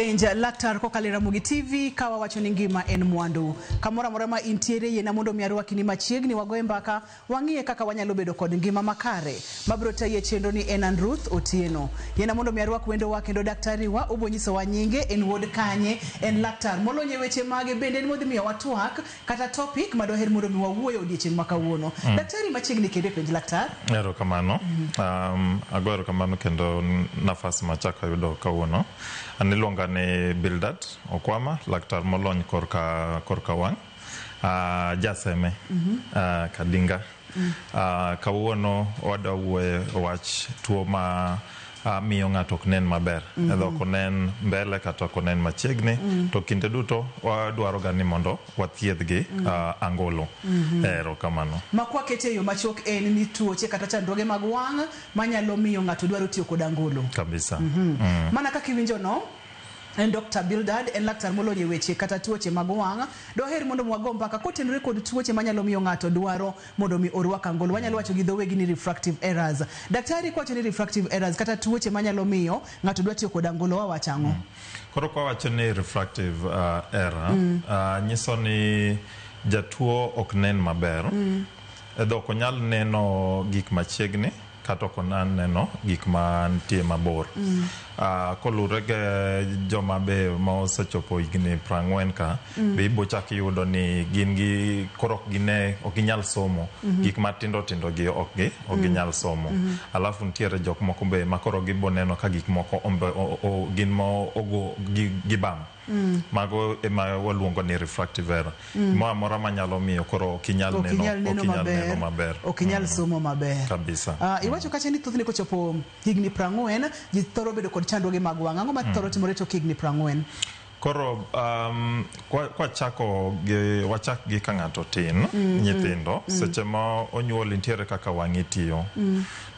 Penj laktar kokalo e Ramogi TV ka wawacho ni ngima en mwandu. Kamoro amora ma intiere yiena mondo mi arwaki ni machiegni wagoye mbaka wang'iye kaka wanyalo bedo kod ngima makare. Mabiro tayi e chenro ni en an Ruth Otieno. Yiena mondo mi arwak wendowa kendo daktari wa obo nyisowa nyinge, en wuod kanye, en laktar molony e weche mage bende en modhi miyowa twak kata topic ma doher mondo mi wawuoye odiechieng' ma kawuono. Daktari machiegni kendo e penj laktar. Erokamano. Ago erokamano kendo nafas machak ayudo kawuono. An iluonga ni Bildad Okwama, laktar molony korka wang'. Jaseme Kadinga. Kawuono wadwa wuoye wach tuo ma miyo ng'ato ok nen maber. Either ok onen mbele kata ok onen machiegni. To kinde duto wadwaro ga ni mondo wathiedh gi angolo. Erokamano. Ma kwakete e yo machuok en ni tuoche kata chandruoge mag wang' manyalo miyo ng'ato dwaro tiyo kod angolo. Kabisa. Mana kaka iwinjo no, en Dr. Bildad, en laktar molony e weche kata tuoche mag wang'. Doher mondo wago mbaka kotenore kod tuoche manyalo miyo ng'ato dwaro mondo mi orwak angolo. Wanyalo wacho gi dho wegi ni refractive errors. Daktari kwacho ni refractive errors kata tuoche manyalo miyo ng'ato dwa tiyo kod angolo wawacho ang'o? Koro kwawacho ni refractive error, nyiso ni jatuo ok nen maber. Either ok onyal neno gik machiegni kata ok onyal neno gik mantie mabor. Kolure gi joma be ma osechopo higni 40 ka, be ibo chak yudo ni gin gi koro ok gine ok ginyal somo. Gik matindo tindo gi ok ginyal somo. Alafu nitiere jok moko be ma koro gibo neno ka gik moko gin ma ogo gibam. Mago ema waluongo ni refractive error. Moro amora manyalo miyo koro ok inyal Ok neno inyal ok neno inyal neno maber, maber. ok inyal somo maber. Kabisa. Iwacho kacha ni thothne kochopo higni 40 ji thoro bedo kod chandruoge mag wang'. Ang'o ma thoro timore tok higni 40? Koro kwachako gi wachak gi ka ng'ato tin, nyithindo, seche ma onyuol nitiere kaka wang'i tiyo.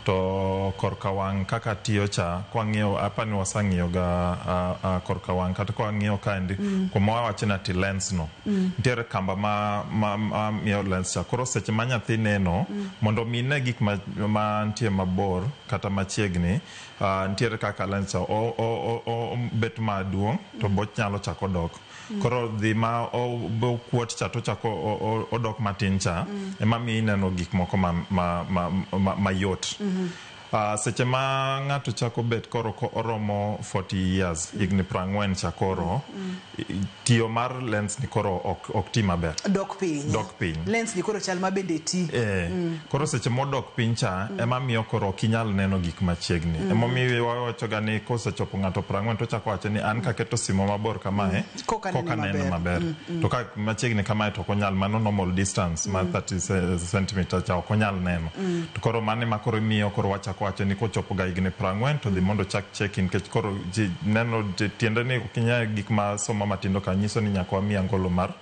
To korka wang' kaka tiyo cha, kwang'iyo apani wasang'iyo ga korka wang' kata kwang'iyo kaendi kuma wawacho ni ati lens no. Nitiere kamba ma miyo lens cha. Koro seche ma nyathi neno, mondo mi ine gik mantie mabor kata machiegni, nitiere kaka lens cha obet maduong' to bonyalo chako dok. Koro dhi ma okuot cha to chako odok matin cha, ema miyo ineno gik moko mayot. Seche ma ng'ato chako bet koro ko oromo 40 years, higni 40 cha koro, tiyo mar lens ni koro ok ti maber. Dok piny. Dok piny. Lens ni koro chal ma bende ti. Koro seche modok piny cha, ema miyo koro ok inyal neno gik machiegni. Emomiyo wawacho ga ni kosechopo ng'ato 40 to ochako wacho ni an kaketo simo mabor kamae, Koka koka neno neno maber. maber. To ka machiegni kamae to ok onyal, mano normal distance mar 30 centimeter cha ok onyal neno. To koro mano ema koro miyo koro wachako wacho ni kochopo ga higni 40 to dhi mondo chak cheki nikech koro ji neno tiende ni ok inyal gik ma somo matindo ka nyiso ni nyaka wamiyi angolo mar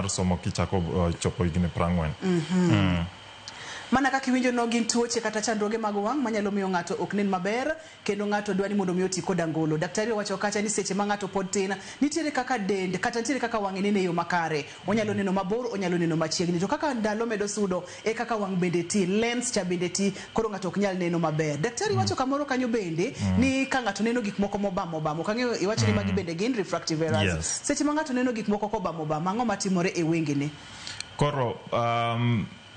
somo kichako chopo higni 40. Mana kaka iwinjo no gin tuoche kata chandruoge mag wang' manyalo miyo ng'ato ok nen maber kendo ng'ato dwa ni mondo mi oti kod angolo. Daktari owacho kacha ni seche ma ng'ato pod tin, nitiere kaka dend kata nitiere kaka wang'e neno e yo makare. Onyalo neno mabor, onyalo neno machiegni. To kaka ndalo medo sudo, e kaka wang' bende ti, lens cha bende ti, koro ng'ato ok nyal neno maber. Daktari wacho kamoro kanyo bende ni ka ng'ato neno gik moko mobam obam, ok ang'eyo iwacho ni magi bende gin refractive errors. Yes. Seche ma ng'ato neno gik moko kobam obam, ang'o matimore e wengene? Koro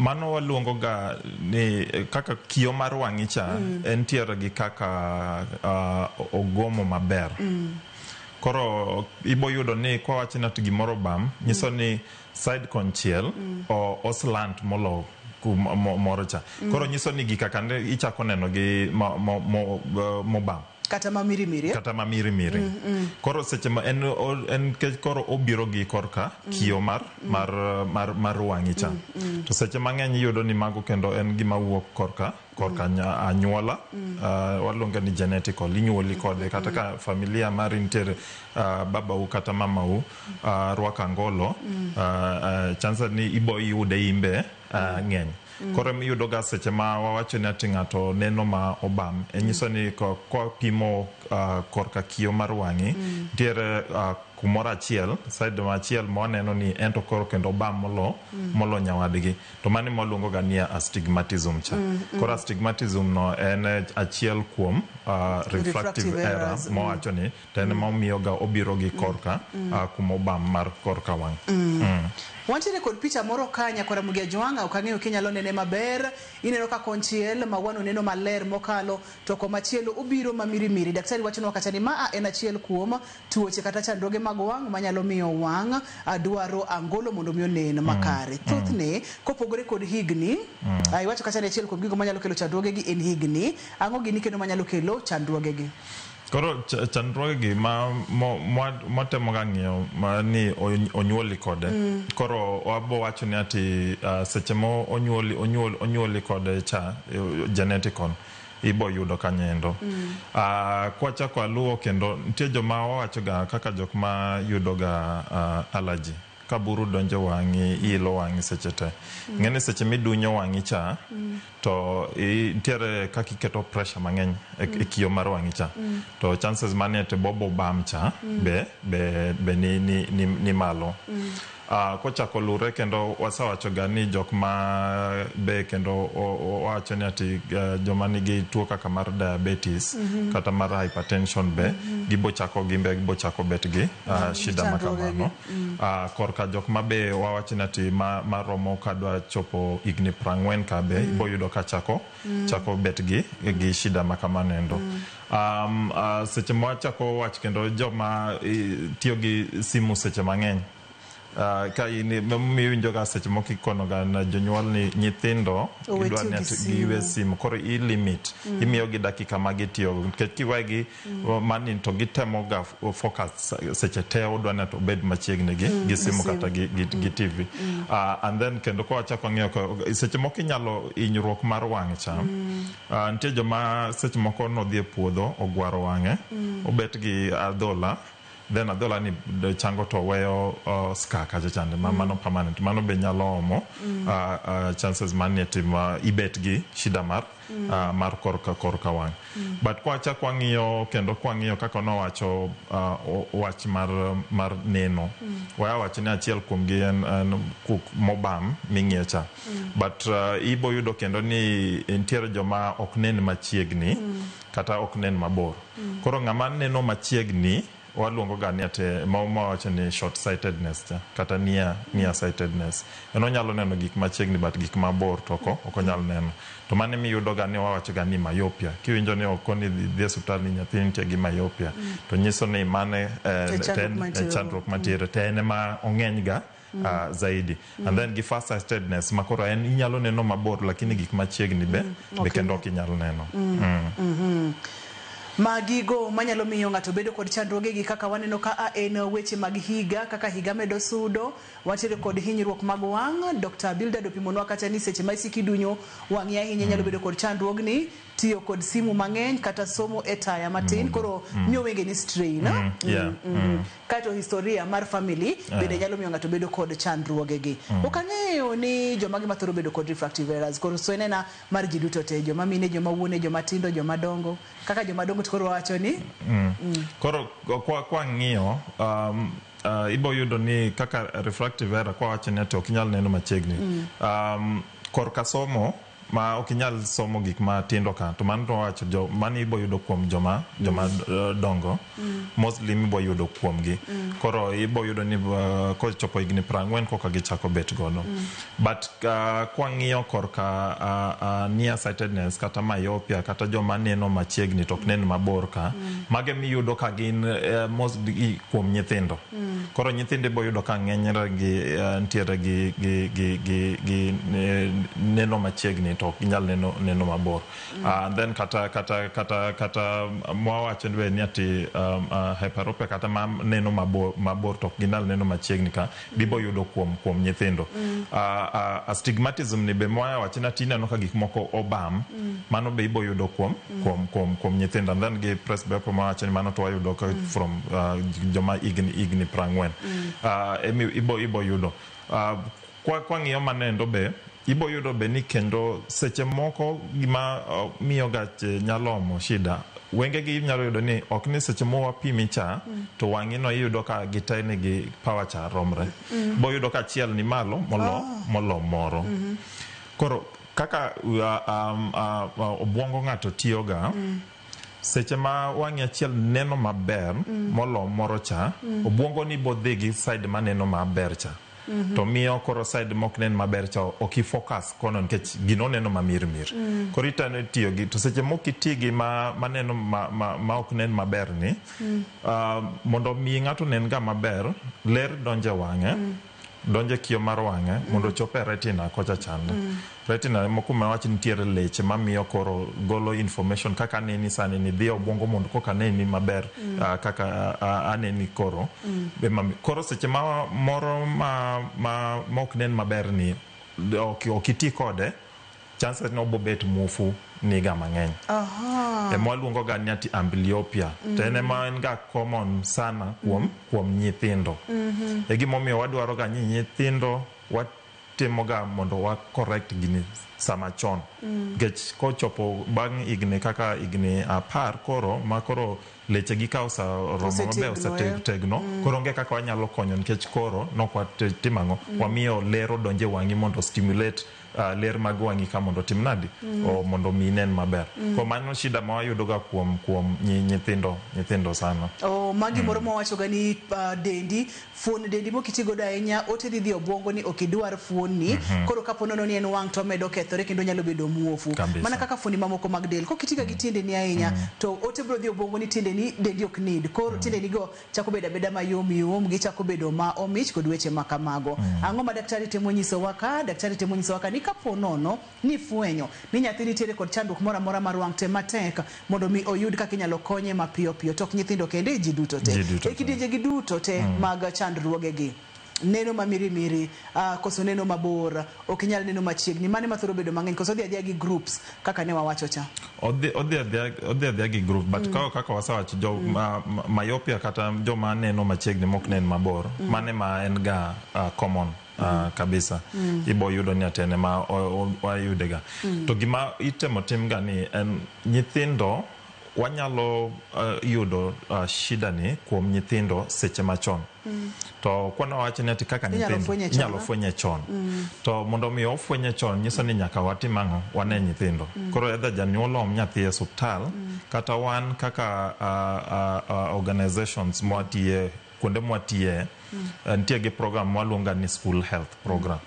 mano waluongo ga ni kaka kio mar wang'i cha entiere gi kaka ogomo maber. Koro ibo yudo ni kwawacho ni ati gimoro obam, nyiso ni side konchiel o slant molo moro cha. Koro nyiso ni gika kande ichako neno gi mobam. Kata ma mirimiri. Kata ma mirimiri. Koro seche ma en koro obiro gi korka kio mar wang'i cha. To seche mang'eny iyudo ni mago kendo en gima wuok korka anyuola. Waluonge ni genetical, inyuoli kode kata ka familia mari nitiere babau kata mamau rwako angolo, chance ni ibo yude imbe ng'eny. Koro iyudo ga seche ma wawacho ni ati ng'ato neno ma obam, e nyiso ni kopimo korka kio mar wang'i, nitiere kumoro achiel, side machiel ma waneno ni ento koro kendo obam molo nyawadgi. To mano ema waluongo ga ni astigmatism cha. Koro astigmatism no en achiel kuom refractive refractive error errors, mowacho ni to en ema omiyo ga obiro gi korka kuma obam mar korka wang'. Wantiere kod picha moro ka, nyakwara Mugia Jwang'a, ok ang'eyo kinyalo nene maber. Ineno ka konchiel mawano neno maler mokalo, to komachielo obiro mamirimiri. Daktari wachonwa kacha ni maa en achiel kuom tuoche kata chandruoge mag wang' manyalo miyo wang' dwaro angolo mondo mi onen makare. Thothne, kopogore kod higni, iwacho kacha ni achiel kuom gigo manyalo kelo chandruogegi en higni. Ang'o gini kendo manyalo kelo chandruogegi? Koro chandruogegi ma mwatemo ga ng'iyo ma ni onyuoli kode. Koro wabo wacho ni ati seche ma onyuoli kode cha, genetical ibo yudo kanyo. Kwachako aluwo kendo nitie joma wawacho ga kaka jok ma yudo ga allergy. Ka buru donjo wang'i, iilo wang'i seche te. Ng'eni seche midunyo wang'i cha, to nitiere kaka iketo pressure mang'eny e kio mar wang'i cha. To chances manie te bobo bam cha be ni malo. Kochako lure kendo wasewacho ga ni jok ma be kendo owacho ni ati joma nigi tuo kaka mar diabetes kata mar hypertension be gibo chako gimbe gibo chako bet gi shida ma kamano. Korka jok ma be wawacho ni ati ma romo kadwa chopo higni 40 ka be ibo yudo ka chako bet gi shida ma kamano endo. Seche ma wachako wach kendo joma tiyo gi simu seche mang'eny. Ka in miwinjo ga seche moko ikono ga na jonyuol ni nyithindo owe gidwa tiyo ni gi ati simu. Giwe simu, koro i limit imiyo gi dakika ma gitiyo nikech kiwegi mani to gitemo ga focus seche te, odwa ni ati obed machiegni gi simu kata gi TV. And then kendo ka wachako ng'iyo seche moko inyalo hinyruok mar wang' cha. Nitie joma seche moko nodhi e puodho ogwaro wang'e, obet gi adhola, then adhola ni chango to weyo scar kacha chande ma mano permanent, mano be nyalo omo chances manie tim ibet gi shida mar korka wang'. But kwachako wang'iyo kendo kwang'iyo kaka nowacho wach mar neno, waya wacho ni achiel kuom gi en kuk mobam ming'iyo cha, but ibo yudo kendo ni nitiere joma ok nen machiegni kata ok nen mabor. Koro ng'ama neno machiegni waluongo ga ni ate ma wawacho ni short sightedness cha kata near sightedness, en onyalo neno gik machiegni but gik mabor to ok onyal neno. To mano miyudo ga ni wawacho ga ni myopia. Kiwinjo ni okoni dhi e osiptal ni nyathi nitie gi myopia, to nyiso ni mane E chandruok mantiere. E chandruok mantiere to en ema ong'eny ga zaidi. And then gi far sightedness ma koro en inyalo neno mabor lakini gik machiegni be kendo ok inyal neno. Magigo manyalo miyo ng'ato bedo kod chandruogegi kaka waneno ka a en weche mag higa, kaka higa medo sudo, wantiere kod hinyruok mag wang'. Dr. Bildad opimonwa kata ni seche ma isiko idunyo wang'i ahinya nyalo bedo kod chandruogni, tiyo kod simu mang'eny kata somo e taya matin koro miyo wengeni strain. Kaeto historia mar family bende nyalo miyo ng'ato bedo kod chandruogegi. Ok ang'eyo ni joma gi mathoro bedo kod refractive errors, koro so enena mar ji duto te, joma mine, joma wuone, joma tindo, joma dongo? Kaka joma dongo to koro wawacho ni Koro kwa ng'iyo ibo yudo ni kaka refractive error kwa wacho ni ati ok inyal neno machiegni. Korka somo ma ok inyal somo gik matindo ka, to mano to wacho jo mano ibo yudo kuom joma dongo mostly mibo yudo kuomgi. Koro ibo yudo ni kochopo higni 40 koka gichako bet godo. But kwang'iyo korka near sightedness kata myopia kata joma neno machiegni to ok nen mabor ka, mage miyudo ka gin mostly kuom nyithindo. Koro nyithindo ibo yudo ka ng'enyre gi nitiere gi neno machiegni to ok ginyal neno mabor. And then kata mwawacho be ni ati hyperopia kata ma neno mabor to ok ginyal neno machiegni ka bibo yudo kuom nyithindo. Astigmatism ni be mwawacho ni ati ineno ka gik moko obam, mano be ibo yudo kuom nyithindo. And then gi presbyopia mwawacho ni mano to wayudo ka from joma higni 40 emi ibo yudo. Kwa ng'iyo manendo be Ibo yudo be ni kendo seche moko gima miyo ga nyalo omo shida wengegi inyalo yudo ni ok ni seche ma wapimi cha to wang'i no iyudo ka gite nigi power cha romre. Bo yudo ka achiel ni malo molo moro. Koro kaka obwongo ng'ato tiyoga, seche ma wang'i achiel neno maber molo moro cha, obwongo ni bodhi gi side maneno maber cha. To miyo koro side mok nen maber cha ok i focus kono nikech gino neno mamirmir. Koro itano tiyo gi to seche mok iti gi ma maneno ma ok nen maber ni, mondo mi ng'ato nen ga maber, ler donje wang'e, donje kio mar wang'e mondo ochop e retina kocha chande. Retina moko ma wach nitiere leche mamiyo koro golo information kaka aneni sani ni dhi e obwongo mondo koka aneni maber, kaka aneni koro. Koro seche ma moro ma ok nen maber ni ok iti kode, chances ni obobet muofu niga mang'eny. Ema waluongo ga ni ati amblyopia. To en ema en ga common sana kuom nyithindo. E gimomiyo wadwaro ga ni nyithindo watimo ga mondo wa correct gini sama chon. Nikech kochopo bang' higni kaka higni 10 koro ma koro leche gi ka oseromo maber, osetegno, koro onge kaka wanyalo konyo nikech koro nok watimo ang'o, wamiyo ler odonje wang'i mondo stimulate ler mag wang'i ka mondo otim nadi, o mondo mi inen maber. Koro mano shida ma wayudo ga kuom nyithindo sana. Oh, magi moro mawacho ga ni dendi, fuon dendi mokiti godo ahinya, ote dhi dhi obwongo ni ok idwar fuon ni, koro kapo nono ni en wang' to omedo kethore kendo nyalo bedo muofu. Mana kaka fuoni mamoko mag del, kokitiga gi tiendeni ahinya, to ote biro dhi obwongo ni tiendeni dendi ok need. Koro tiendeni go chako bedo abeda mayom yom, gichako bedo ma omich kod weche ma kamago. Ang'o ma daktari temo nyisowa ka? Daktari temo nyisowa ka ni kapo nono ni fwenyo ni nyathi nitiere kod chandruok moro amora mar wang', tem matek mondo mi oyud kaka inyalo konye mapiyo piyo. To ok nyithindo kende, ji duto te. E kidienje gi duto te mag chandruogegi. Neno ma mirimiri, koso neno mabor, ok inyal neno machiegni. Mane mathoro bedo mang'eny, koso odhi adhiya gi groups kaka ne wawacho cha? Odhi adhiya gi group, but kaka wasewacho, jo myopia kata joma neno machiegni mok nen mabor, mane ma en ga common kabisa. Ibo yudo ni atene ma wayude ga. To gima itemo tim ga ni en nyithindo wanyalo yudo shida ni kuom nyithindo seche machon. To kwana wacho ni ati kaka nyithindo inyalo fwenye chon. To mondo mi ofwenye chon nyiso ni nyaka watim ang'o, wane nyithindo. Koro either janyuol om nyathi e osiptal, kata wan kaka organizations mwatiye, kuonde mwatiye, nitie gi program mwaluonga ni school health program.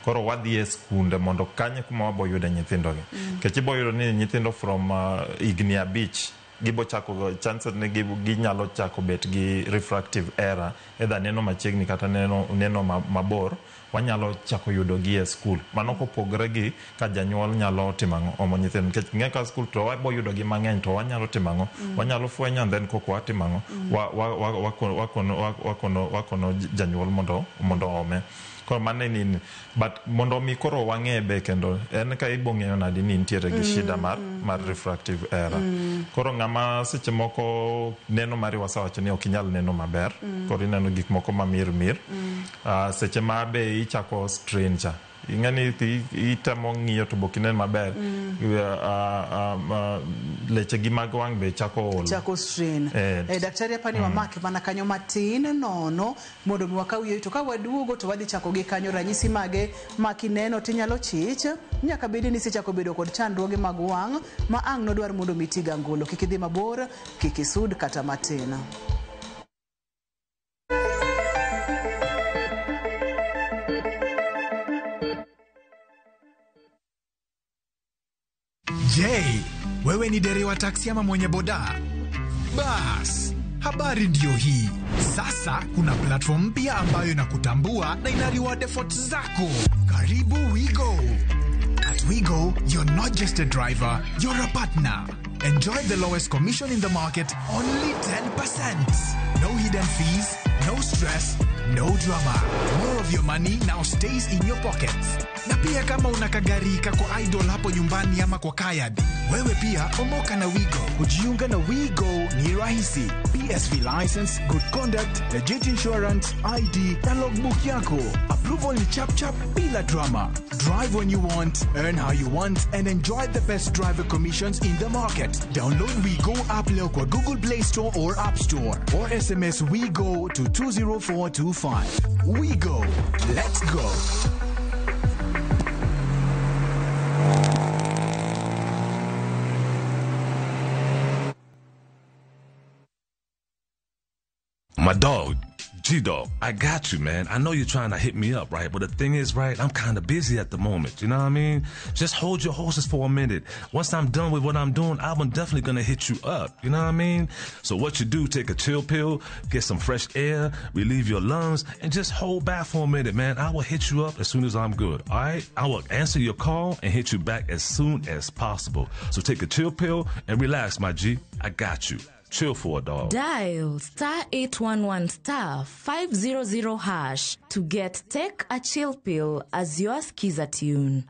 Koro wadhi e skunde mondo kanye kuma wabo yude nyithindo gi. Nikech ibo yudo ni nyithindo from higni 5 gibo chako chances ni ginyalo chako bet gi refractive error, either neno machiegni kata neno mabor, wanyalo chako yudo gi e skul. Mano kopogre gi ka janyuol nyalo timo ang'o, omo nyithindo. Nikech ng'e ka skul to wabo yudo gi mang'eny to wanyalo timo ang'o, wanyalo fwenyo and then koko watimo ang'o, wakono janyuol mondo ome. Koro mano ni, but mondo mi koro wang'e be kendo en ka ibo ng'eyo nadi ni nitiere gi shida mar refractive error. Koro ng'ama seche moko neno mari wasewacho ni ok inyal neno maber, koro ineno gik moko ma mirmir. Seche ma be ichako strain cha, ing'e ni itemo ng'iyo to bok inen maber, leche gi mag wang' be chako olo. Chako strain. Daktari apani wamake mana kanyo matin nono mondo mi wakaw yweyo, to ka waduogo to wadhi chako gi kanyo ranyisi mage ma kineno tinyalo chich nyaka bedi ni isechako bedo kod chandruoge mag wang' ma ang' nodwar mondo mi iti gangolo. Kik idhi mabor, kik isud kata matin. Je, wewe ni dereva taksi ama mwenye boda? Bas, habari ndiyo hii. Sasa kuna platform mpya ambayo inakutambua na ina reward efforts zako. Karibu Wigo. At Wigo, you're not just a driver, you're a partner. Enjoy the lowest commission in the market, only 10%. No hidden fees, no stress, No drama. More of your money now stays in your pockets. Na pia kama una kagari kako idle hapo nyumbani ama kwa kayad, wewe pia omoka na Wigo. Kujiunga na WeGo ni rahisi. PSV license, good conduct, legit insurance, ID na logbook yako. Approval ni chap chap bila drama. Drive when you want, earn how you want and enjoy the best driver commissions in the market. Download WeGo app leo kwa Google Play Store or App Store or SMS WeGo to 20425. WeGo. Let's go. My dog, G Dog, I got you, man. I know you're trying to hit me up, right? But the thing is, right, I'm kind of busy at the moment. You know what I mean? Just hold your horses for a minute. Once I'm done with what I'm doing, I'm definitely going to hit you up. You know what I mean? So what you do, take a chill pill, get some fresh air, relieve your lungs, and just hold back for a minute, man. I will hit you up as soon as I'm good, all right? I will answer your call and hit you back as soon as possible. So take a chill pill and relax, my G. I got you. Chill for a dog. Dial star 811 star 500 hash to get Take a Chill Pill as your skiza tune.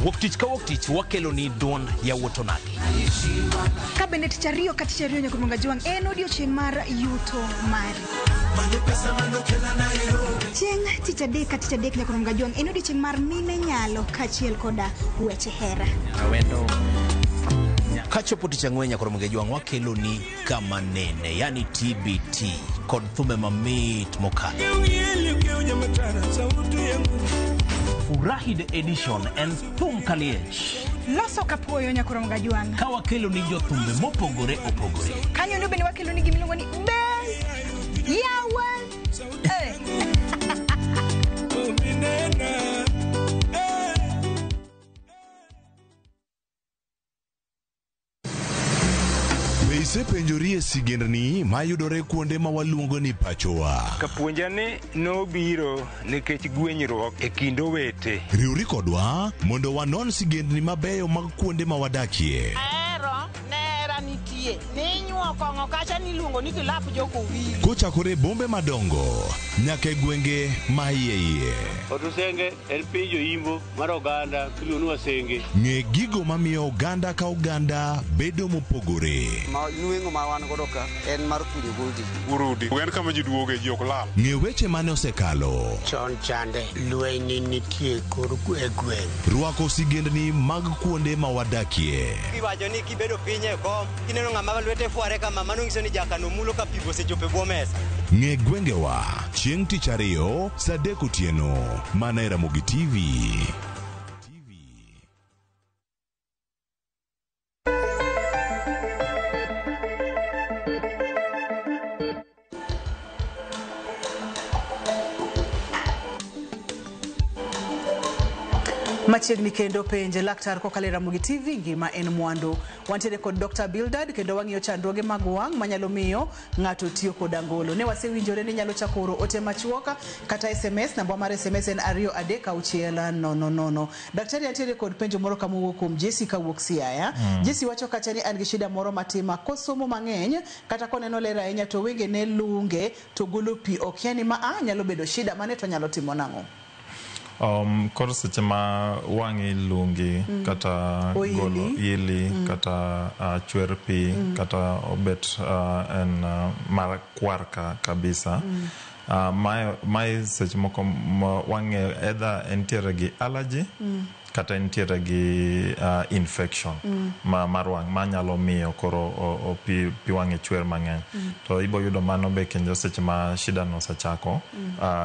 Wuok tich ka wuok tich wakelo ni duond yawuot onagi. Ka bende tich ariyo ka tich ariyo nyaka Juang en odiochieng' mar yuto mari. Chieng' tich adek ka tich adek nyaka Juang en odiochieng' mar mine nyalo kaachiel koda weche hera. Kachopo tich ang'wen nyaka Juang wakelo ni kama nene, yani TBT kod thume mamit mokalo. Furahi the edition en thum kaliech. Loso kapuoyo nyaka Juang. Ka wakelo ni jothumbe mopogore opogore. Kanyo ndo bende wakelo ni gimiluongo ni Bell Yawa. Be isepenjori e sigendni mayudore kuonde ma waluongo ni pachowa? Kapuonjani nobiro nikech gwenyruok e kind owete. Riwri kodwa mondo wanon sigendni mabeyo mag kuonde ma wadakie. Ahero nera nitie ninyuo kong'o kacha niluongo ni kilap jokowili. Kochakore bombe madongo nyaka e gwenge ma iye iye. Otusenge en piny joimbo mar oganda miluongo ni Wasenge. Ng'e gigo mamiyo oganda ka oganda bedo mopogore. Ma nweng'o ma wan godo ka en mar kunyo goldi. Urudi en kama ji duoge ji ok lal. Ng'e weche mane osekalo. Chon chande lweny nitie kor e gweng'. Rwako sigendni mag kuonde ma wadakie. Iwacho ni kibedo piny e kom kineno ng'ama lwete fware kama mano nyiso ni jakano mulo ka pi osechopo e bwo mesa. Ng'e gwengewa chieng' tich ariyo saa 3 otieno mana e Ramogi TV. Machiegni kendo penje laktar kokalo e Ramogi TV ngima en mwandu. Wantiere kod Dr. Bildad kendo wang'iyo chandruoge mag wang' manyalo miyo ng'ato tiyo kod angolo. Ne wasewinjore ni nyalo chako oro ote machuok kata SMS, namba mar SMS en 23600. Daktari antiere kod penjo moro kamowuok kuom Jessica wuok Siaya. Jesse wacho kacha ni an gi shida moro matima kosomo mang'eny kata koneno ler ahinya to wengene lunge to golo pi okia ni ma nyalo bedo shida mane to nyalo timo nang'o? Koro seche ma wang'i lungi kata golo ili kata chwer pi kata obet en mar kwar kabisa. Mae seche moko wang'e either entiere gi allergy kata entiere gi infection mar wang' manyalo miyo koro pi wang'e chwer mang'eny. To ibo yudo mano be kendo seche ma shida no osechako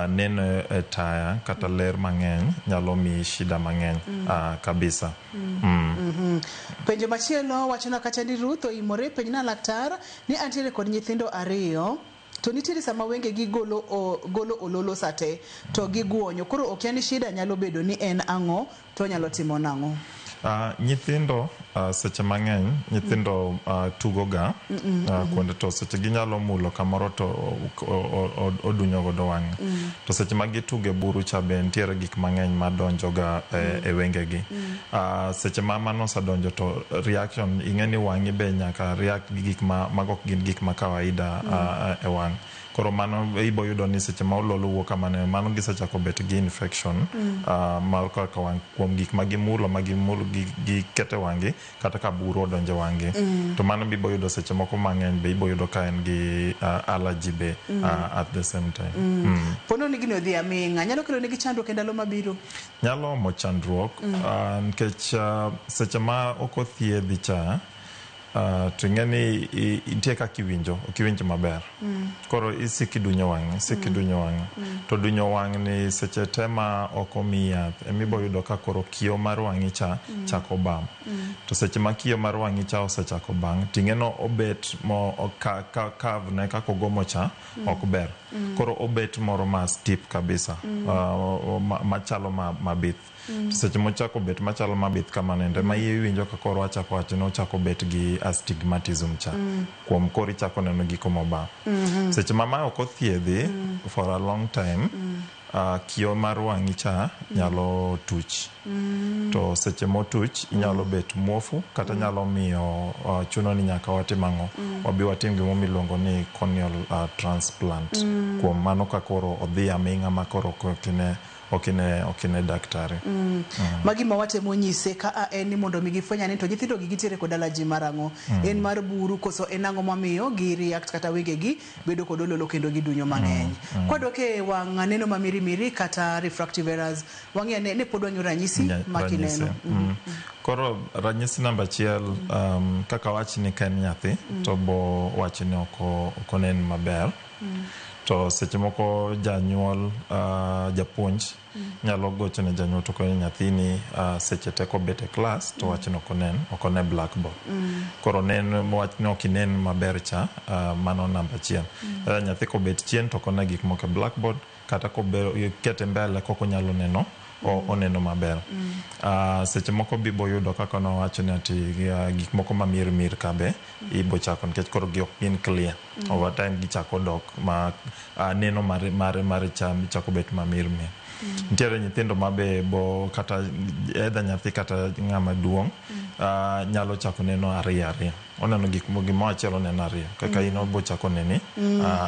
neno e taya kata ler mang'eny nyalo miyi shida mang'eny kabisa. Penjo machielo wachona kacha ni Ruth oimore penjna laktar ni antiere kod nyithindo ariyo to nitiere sama wenge gi golo ololo sate to giguonyo koro okia ni shida nyalo bedo ni en ang'o to nyalo timo nang'o. Nyithindo seche mang'eny nyithindo tugo ga kuonde to seche ginyalo mulo kamoro to odunyo godo wang'e. To seche ma gitugo e buru cha be nitiere gik mang'eny madonjo ga e wengegi. Seche ma mano osedonjo to reaction ing'e ni wang'i be nyaka react gi gik ma mago ok gin gik ma kawaida e wang'. Koro mano ibo yudo ni seche ma ololo wuok kamano mano gisechako bet gi infection mar korka wang' kuom gik ma gimulo gikete wang'gi kata ka buru odonjo e wang'gi. To mano be ibo yudo seche moko mang'eny be ibo yudo ka en gi allergy be at the same time. Pono ni gini odhi aming'a nyalo kelo negi chandruok e ndalo mabiro. Nyalo omo chandruok nikech seche ma ok othiedhi cha to ing'e ni nitie kaka iwinjo, ok iwinj maber. Koro isiko idunyo wang'i, isiko idunyo wang'i. To dunyo wang' ni seche te ma ok omiyi yath ema ibo yudo ka koro kio mar wang'i cha chako bam. To seche ma kio mar wang'i cha osechako bang', ting'e no obet mo ka curve ne kaka ogomo cha ok ber. Koro obet moro ma steep kabisa, machalo mabith. Seche mochako bet machalo mabith kamano endo ema iwinjo ka koro achako wacho ni ochako bet gi astigmatism cha. Kuom koro ichako neno giko mobam. Seche ma mae ok othiedhi for a long time, kio mar wang'i cha nyalo tuch. To seche motuch inyalo bet muofu kata nyalo miyo chuno ni nyaka watim ang'o? Wabi watim gima miluongo ni corneal transplant. Kuom mano ka koro odhi aming'a ma koro ok ine daktari. Magi ma watemo nyise ka en ni mondo mi gifweny ane to nyithindo gi gitiere kod allergy mar ang'o. En mar buru koso en ang'o mamiyo gi react kata wengegi bedo kod ololo kendo gidunyo mang'eny. Kwadok e wang' neno ma mirimiri kata refractive errors, wang'i ane ne pod wang'iyo ranyisi ma kineno. Koro ranyisi namba achiel, kaka wach ni ka en nyathi to bo wach ni ok onen maber. To seche moko janyuol, japuonj nyalo gocho ne janyuol to konyo nyathini seche te kobet e klas to wach ni ok one blackboard. Koro nen wach ni ok inen maber cha, mano namba achiel. Nyathi kobet chien to ok one gik moko e blackboard, kata kete mbele kok onyalo neno, oneno maber. Seche moko bibo yudo kaka nowacho ni ati gik moko ma mirimiri ka be ibo chako nikech koro gi ok gin clear. Over time gichako dok ma neno mare cha chako bet ma mirimiri. Nitiere nyithindo ma be bo kata either nyathi kata ng'ama duong' nyalo chako neno ariyo ariyo. Oneno gik gimoro achiel oneno ariyo. Kaka in obo chako neni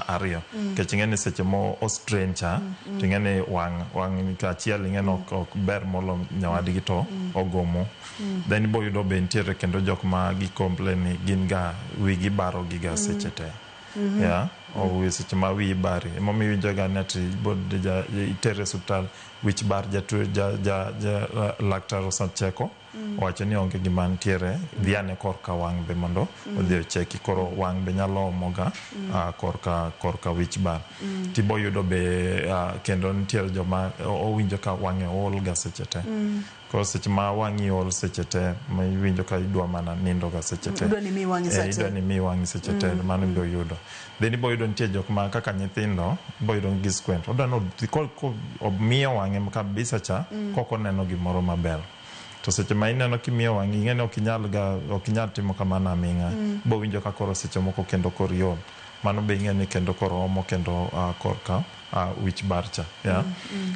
ariyo. Nikech ing'e ni seche mo o strain cha, to ing'e ni wang' achiel ing'e ni ok ber molo nyawadgi to ogomo. Then ibo yudo be nitiere kendo jok ma gi complain ni gin ga wigi baro gi ga seche te. Yeah, o seche ma wiyi bari. Emomiyo iwinjo ga ni ati itere e osiptal wich bar jatuo ja laktar osecheko owacho ni onge gima nitiere, dhi ane korka wang' be mondo odhi ocheki. Koro wang' be nyalo omo ga korka wich bar. Tibo yudo be kendo nitiere joma owinjo ka wang'e ol ga seche te. Koro seche ma wang'i ol seche te, ma iwinjo ka idwa mana nindo ga seche te. Idwa ni mi wang'i seche. Idwa ni mi wang'i seche te, mano be oyudo. Then ibo yudo nitie jok ma kaka nyithindo, ibo yudo gi squint. Odwa ni omiyo wang'e kabisa cha, kok oneno gimoro maber. To seche ma ineno kimiyo wang'i, ing'e ni ok inyal timo kamano aming'a. Ibo winjo ka koro seche moko kendo koro iol. Mano be ing'e ni kendo koro omo kendo korka wich bar cha. Yeah?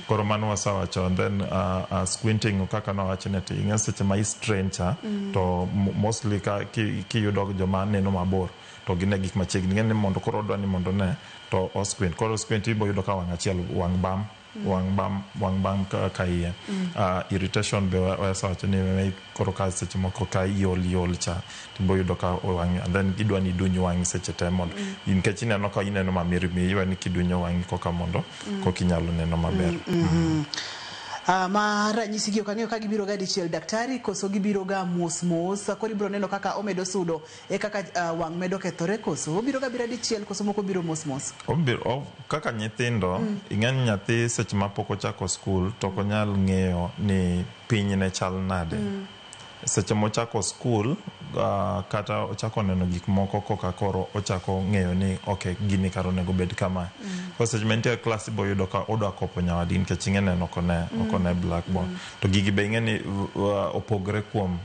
Koro mano wasewacho. And then squinting kaka nowacho ni ati ing'e seche ma i strain cha, to mostly ka kiyudo joma neno mabor to gine gik machiegni. Ing'e ni mondo koro odwa ni mondo ne to o squint. Koro squint ibo yudo ka wang' achiel wang' bam. Wang' bam ka iye. Irritation be wasewacho ni koro ka seche moko ka iol cha tibo yudo ka wang', and then idwa ni iduny wang'i seche te mondo nikech ineno ka ineno ma mirimiri, iwe ni kidunyo wang'i koka mondo koka inyalo neno maber. Ma ranyisi gi ok ang'eyo ka gibiro ga dichiel daktari koso gibiro ga mos mos, koro ibiro neno kaka omedo sudo e kaka wang' medo kethore, koso obiro ga biro dichiel koso moko biro mos mos. Kaka nyithindo, ing'e ni nyathi seche ma pok ochako skul to ok onyal ng'eyo ni piny ne chal nade. Seche mochako skul kata ochako neno gik moko koka koro ochako ng'eyo ni ok, gini kar onego bed kamae. Koro seche ma entie e klas ibo yudo ka odwa kopo nyawadgi nikech ing'e neno ok one ok one blackboard. To gigi be ing'e ni opogre kuom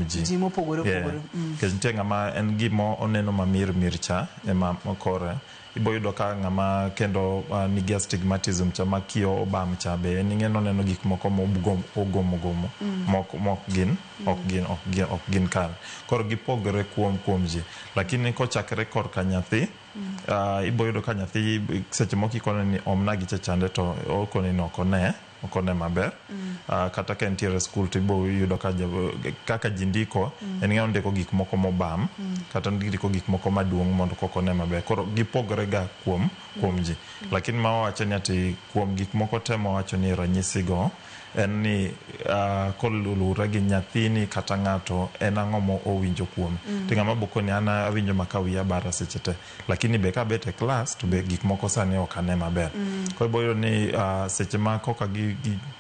ji. Ji mopogore opogore. Nikech nitie ng'ama en gima oneno mamirmir cha ema kore. Ibo yudo ka ng'ama kendo nigi astigmatism cha, ma kiyo obam cha, be en ing'e noneno gik moko mogomo gomo mok gin ok gin kare. Koro gipogore kuom ji. Lakini kochakre korka nyathi, ibo yudo ka nyathi seche moko ikone ni omna gicha chande, to okoni ni ok one maber. Kata ka entiere e skul to ibo yudo ka kaka ji ndiko, en ng'e ondiko gik moko mobam, kata ndiko gik moko maduong' mondo kok one maber. Koro gipogore ga kuom ji. Lakini ma wawacho ni ati kuom gik moko te mawacho ni ranyisi go en ni koluwore gi nyathini kata ng'ato en ang'o mo owinjo kuome. To ng'ama bokoni an awinjo ma ka wiya bara seche te, lakini be kabet e klas to be gik moko sani ok ane maber. Koro ibo yudo ni seche ma koka gi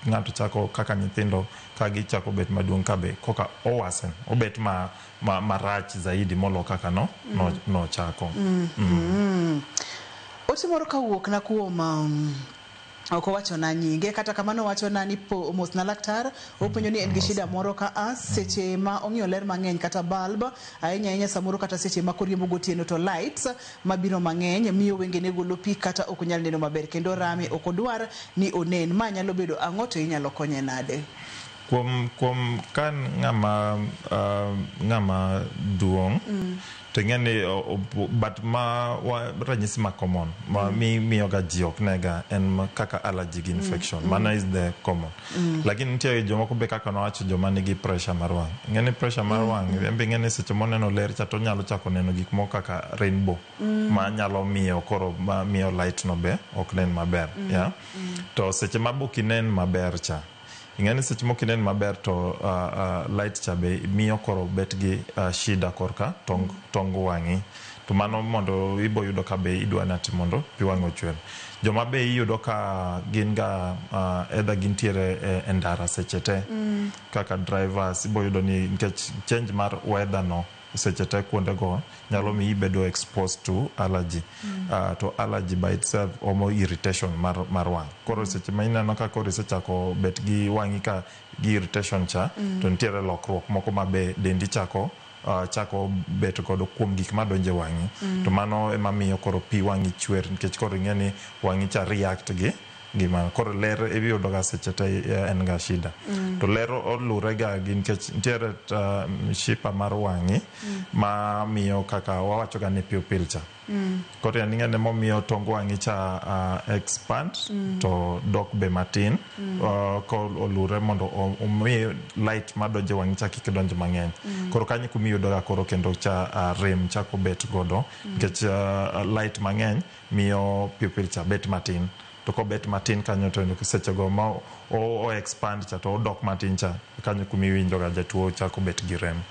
ng'ato chako kaka nyithindo ka gichako bet maduong' ka be koka owasen obet ma marach zaidi molo kaka no nochako. Ote moro kawuok na kuom ok owachona nyinge, kata kamano owachona ni po mos na laktar. Openjo ni en gi shida moro ka a seche ma ong'iyo ler mang'eny kata bulb ahinya ahinya, samoro kata seche ma koriembo gotieno to lights mabiro mang'eny miyo wengene golo pi kata ok onyal neno maber kendo rame, ok odwar ni onen. Ma nyalo bedo ang'o to inyalo konye nade? Kuom ka ng'ama duong' to ing'e ni but ma ranyisi ma common ma miyo ga ji ok nega en kaka allergy gi infection. Mano is the common. Lakini nitie jomoko be kaka nowacho, joma nigi pressure mar wang'. Ing'e ni pressure mar wang' en be ing'e ni seche moneno ler cha to onyalo chako neno gik moko kaka rainbow ma nyalo miyo koro ma miyo light no be ok nen maber. Yeah? To seche ma bok inen maber cha, ing'e ni seche mok inen maber to light cha be miyo koro bet gi shida korka tong wang'i, to mano mondo ibo yudo ka be idwa ni ati mondo pi wang'i ochwer. Joma be iyudo ka gin ga either gintiere e ndara seche te kaka drivers, ibo yudo ni nikech change mar weather no seche te kuondego nyalo miyi ibedo exposed to allergy. To allergy by itself omo irritation mar wang'. Koro seche ma ineno ka koro isechako bet gi wang'i ka gi irritation cha, to nitiere lokruok moko ma be dendi chako bet godo kuom gik madonjo e wang'i. To mano ema miyo koro pi wang'i chwer, nikech koro ing'e ni wang'i cha react gi gima koro ler iyudo ga seche te en ga shida. To ler olure ga gi nikech nitiere mshipa mar wang'i ma miyo kaka wawacho ga ni pupil cha. Koro yani ing'e ni momiyo tong wang'i cha expand to dok be matin ko olure mondo omi light madonjo e wang'i cha kik donj mang'eny. Koro kanyo kuma iyudo ga koro kendo cha rem chako bet godo nikech light mang'eny miyo pupil cha bet matin. To kobet matin kanyo to sechego ma o expand cha to odok matin cha, kanyo kuma iwinjo ga jatuo chako bet gi rem.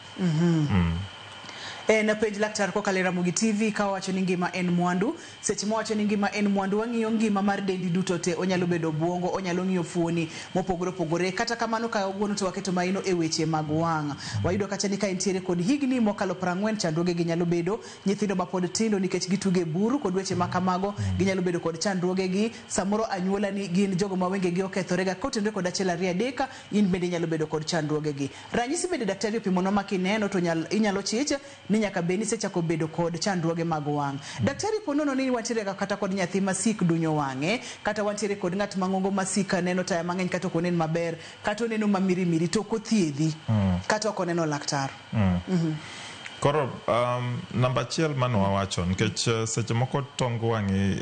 En penj laktar kokalo e Ramogi TV ka wawacho ni ngima en mwandu. Seche mawacho ni ngima en mwandu, wang'iyo ngima mar dendi duto te. Onyalo bedo obwongo, onyalo ng'iyo fuoni mopogore opogore. Kata kamano kawuono to waketo maino e weche mag wang'. Wayudo kacha ni ka intiere kod higni mokalo 40, chandruoge gi nyalo bedo. Nyithindo mapod tindo nikech gitugo e buru kod weche ma kamago, ginyalo bedo kod chandruoge gi. Samoro anyuola ni gin jogo ma wengegi okethore ga kotenore kod 1 2 3, in bende inyalo bedo kod chandruoge gi. Ranyisi bende daktari opimonwa ma kineno to inyalo chich ni nyaka bed ni isechako bedo kod chandruoge mag wang'. Daktari ponono ni wantiere kata kod nyathi masik dunyo wang'e, kata wantiere kod ng'at mang'ongo masik neno taya mang'eny kata ok onen maber, kata oneno mamirimiri to ok othiedhi, kata ok oneno laktar. Koro namba achiel mane wawacho nikech seche moko tong wang'i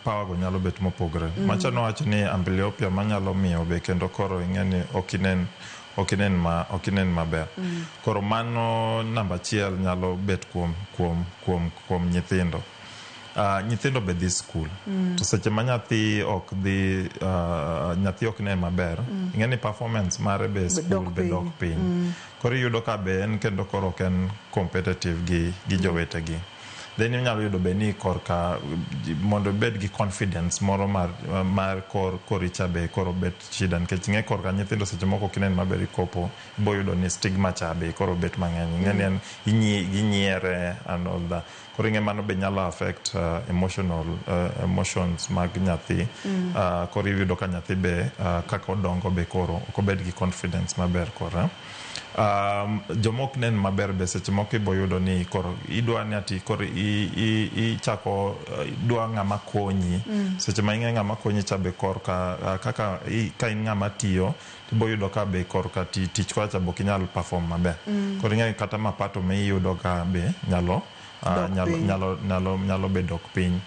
power go nyalo bet mopogore. Macha nowacho ni amblyopia manyalo miyo be kendo koro ing'e ni ok inen maber. Koro mano namba achiel nyalo bet kuom nyithindo. Nyithindo be dhi skul. To seche ma nyathi ok dhi, nyathi ok nen maber, ing'e ni performance mare be e skul be dok piny. Koro iyudo ka be en kendo koro ok en competitive gi jowetegi. Then inyalo yudo be ni korka mondo ibed gi confidence moro mar koricha be koro bet shida, nikech ing'e korka nyithindo seche moko ok inen maber ikopo, ibo yudo ni stigma cha be koro bet mang'eny. Ing'e ni en ginyiere and all that. Koro ing'e mano be nyalo affect emotional emotions mag nyathi. Koro iyudo ka nyathi be kaka odongo be koro ok obed gi confidence maber koro. Joma ok nen maber be seche moko ibo yudo ni koro idwa ni ati koro ichako idwa ng'ama konyi. Seche ma ing'e ng'ama konyi cha be korka kaka ka in ng'ama tiyo, tibo yudo ka be korka tich kocha be ok inyal perform maber. Koro ing'e kata mapato miyudo ka be nyalo nyalo bedo piny.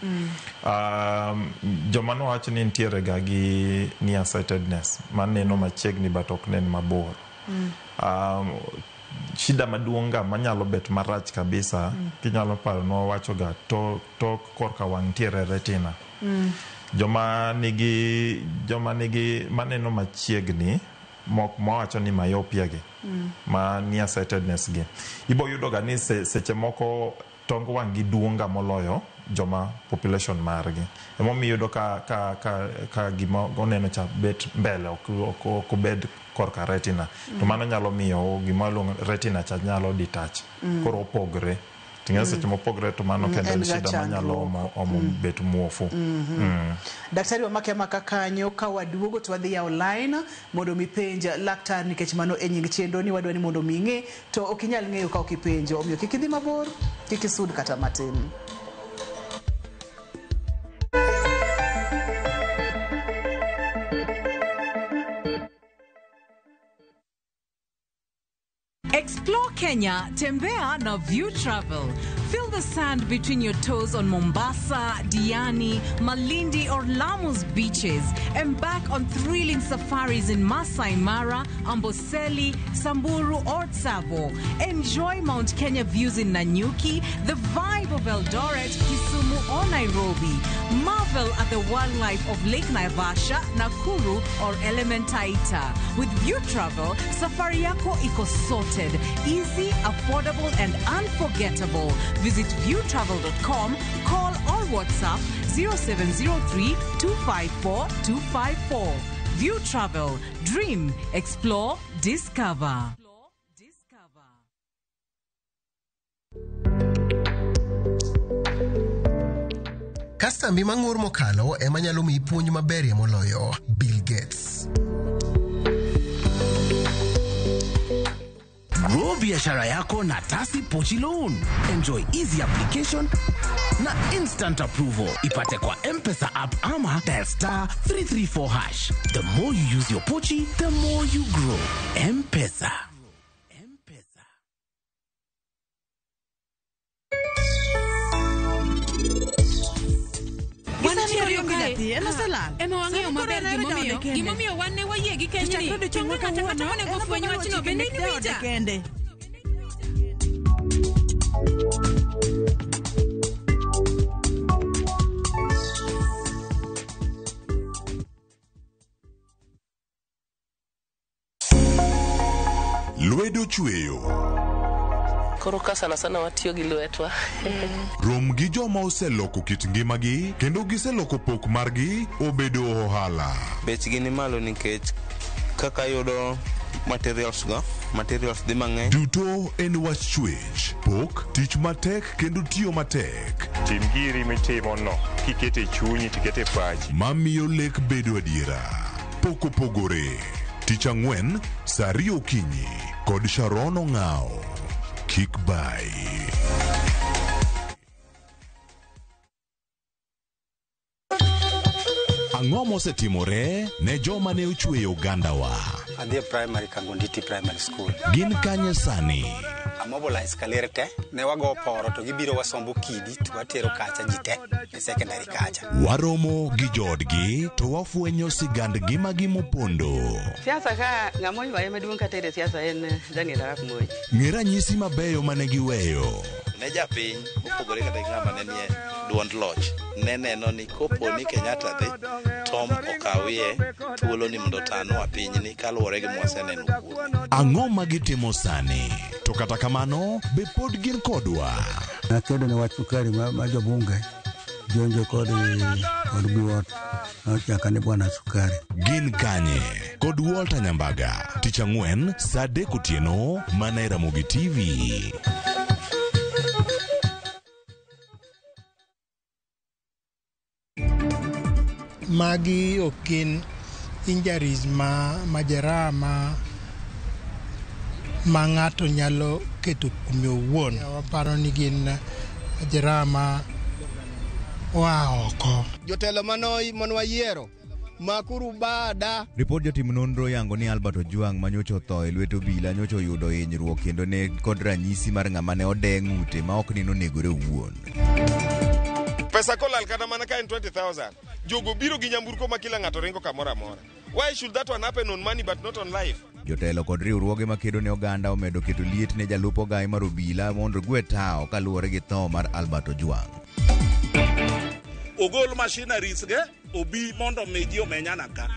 Joma nowacho ni nitiere ga gi nearsightedness, maneno machiegni but ok nen mabor. Shida maduong' ga manyalo bet marach kabisa, kinyalo paro nwawacho ga tok korka wang' nitiere retina. Joma nigi maneno machiegni mok mawacho ni myopia gi, ma nearsightedness gi, ibo yudo ga ni seche moko tong wang' gi duong' ga moloyo joma population margi. Emomiyo iyudo ka gima oneno cha bet mbele, ok obed korka retina. To mano nyalo miyo gima iluongo retina cha nyalo detach. Koro opogre. Ting'e seche mopogre to mano kendo en shida manyalo omo bet muofu. Daktari wamake amaka kanyo, ka waduogo to wadhi yawo line mondo mi penj laktar, nikech mano e nying chenro ni wadwa ni mondo mi ing'e, to ok inyal ng'eyo ka ok ipenjo. Omiyo kik idhi mabor, kik isud kata matin. Explore Kenya, tembea na View Travel. Feel the sand between your toes on Mombasa, Diani, Malindi or Lamu's beaches. Embark on thrilling safaris in Masai Mara, Amboseli, Samburu or Tsavo. Enjoy Mount Kenya views in Nanyuki, the vibe of Eldoret, Kisumu or Nairobi. Marvel at the wildlife of Lake Naivasha, Nakuru or Elementaita. With View Travel, safari yako iko sorted. Easy, affordable and unforgettable. Visit viewtravel.com, call or WhatsApp 0703 254 254. View Travel. Dream, explore, discover. Kastambi mang'ur mokalo ema nyalo miyi puonj maberie moloyo. Bill Gates. Grow biashara yako na Tasi Pochi Loan. Enjoy easy application na instant approval. Ipate kwa M-Pesa app ama dial star 334 hash. The more you use your Pochi, the more you grow. M-Pesa. Ema wang'eyo maber gimomiyo wan ne wayie gi kenyni. To onge ng'ato ang'ata monego ofweny wachno, bende in iwinja? Lwedo chweyo. Koro ka sana sana watiyo gi lwetwa. Rom gi joma oseloko kit ngimagi kendo giseloko pok margi obedo ohala. Bechgi ni malo nikech kaka yudo materials go, materials dhi mang'eny. Duto en wach chwech, pok, tich matek kendo tiyo matek. Tim giri mitimo no, kikete chunyi tikete pachi. Mamiyo lek bedo adiera. Pok opogore. Tich ang'wen, saa 2 okinyi kod Sharon Ong'ao. Kik bai. Ang'o mosetimore ne joma ne ochweyo ogandawa? Adhi e primary Kangonditi Primary School. Gin kanye sani? Amobilize kaler te, ne wago poro to gibiro wasombo kidi to watero kacha ji te e secondary kacha. Waromo gi joodgi to wafwenyo sigand ngimagi mopondo. Siasa ka ng'ama oywaye maduong' kata e siasa en Daniel Arap Moi. Ng'e ranyisi mabeyo mane giweyo. Ne japiny opogore kata gi ng'ama ne nie Duond loch ne neno ni kopo ni Kenyatta dhi, Tom okawie thuolo ni mondo otanwa pinyni kaluwore gi mwaseneno kuome. Ang'o ma gitimo sani? To kata kamano, be pod gin kodwa? Nakedo ne wach sukari ma jobunge jonjo kod biwot nochaka ni bwana sukari. Gin kanye? Kod Walter Nyambaga. Tich ang'wen saa 3 otieno mana e Ramogi TV. Magi ok gin injuries ma majeraha ma ng'ato nyalo keto kuome owuon. Waparo ni gin majeraha ma oa oko. Jotelo mane wayiero makuru bada. Ripod jotim nonro yango ni Albert Ojwang manyocha otho e lwet obila nyocha oyudo hinyruok kendo ne kod ranyisi mar ng'ama ne ode ng'ute ma ok ni nonegore owuon. Pesa kolal kata mana ka en 20,000, jogo biro gi nyamburko ma kila ng'ato ringo kamoro amora. Why should that one happen on money but not on life? Jotelo kod riwruoge makedo ne oganda omedo keto liet ne jalup ogai mar obila mondo ogwe tao kaluwore gi tho mar Albert Ojwang. Ogol machineries ge obi mondo mi ji omenyana ka.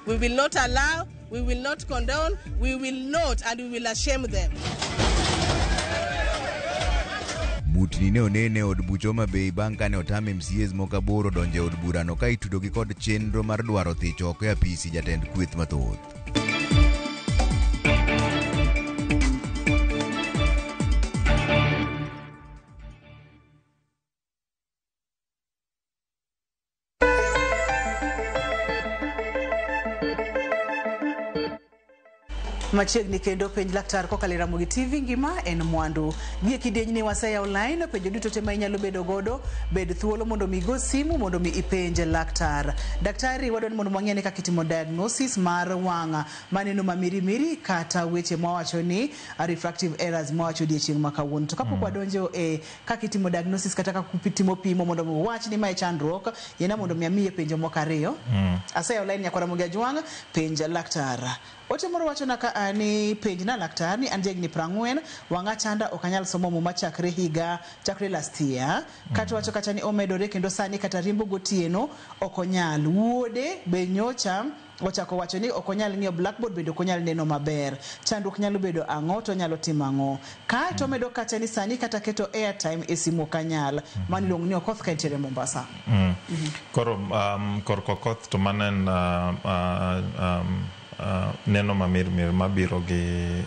We will not allow, we will not condone, we will not, and we will shame them. Mutni ne onene e od buch Homa Bay bang' kane otam MCAs moko aboro donjo e od burano ka itudogi kod chenro mar dwaro thich oko e apisi jatend kweth mathoth. Machiegni kendo penj laktar kokalo e Ramogi TV ngima en mwandu. Gi e kidieny ni waseyawo line penjo duto te ma inyalo bedo godo, bed thuolo mondo mi igo simu mondo mi ipenj laktar. Daktari wadwaro ni mondo wang'e ni kaka itimo diagnosis mar wang' maneno mamirimiri kata weche mwawacho ni refractive errors mwawacho odiechieng' ma kawuono. To kapok wadonjo e kaka itimo diagnosis kata kaka itimo pimo mondo mi wach ni mae chandruok, yiena mondo mi amiye penjo moko ariyo. Aseyawo line nyakwara Ramogi Ajwang', penj laktar. Ote moro wacho na ka ni penj na laktar ni an jahigni 40, wang'a chanda ok anyal somo muma chakre higa chakre last year. Kata wacho kacha ni omedore kendo sani kata riembo gotieno ok onyal. Wuode be nyocha ochako wacho ni ok onyal ng'iyo blackboard bende ok onyal neno maber. Chandruok nyalo bedo ang'o to onyalo timo ang'o? Kae to omedo kacha ni sani kata keto airtime e simu ok anyal. Mano iluongo ni Okoth ka entiere Mombasa. Koro korka Okoth to mano en neno mamirmir mabiro gi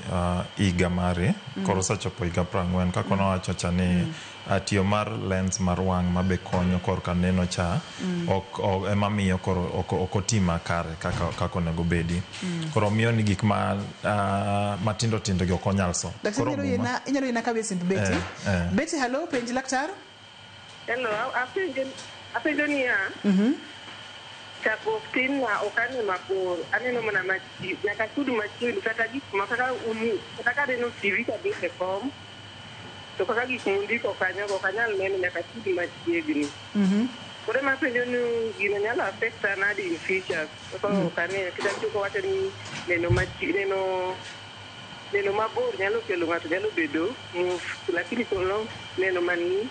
higa mari. Koro osechopo higa 40 kaka nowacho cha ni tiyo mar lens mar wang' mabe konyo korka neno cha ok ema miyo koro ok oti makare kaka onego bedi. Koro miyo ni gik ma matindo tindo gi ok onyal so. Daktari inyalo yiena kawe simb Betty. Betty, hello, penj laktar. Hello, apenjo niya. Chakruok tin na ok aneno mabor, aneno mana machiegni, nyaka sud machiegni kata gik ma kaka uni, kata ka aneno TV kabet e kom, to kaka gik mondiko kanyo ok anyal neno nyaka sud machiegni. Koro ema apenjo ni gino nyalo affecta nade in future, kaka ok aneno, kata choko wacho ni neno neno mabor nyalo kelo ng'ato nyalo bedo muofu, lakini koro neno mani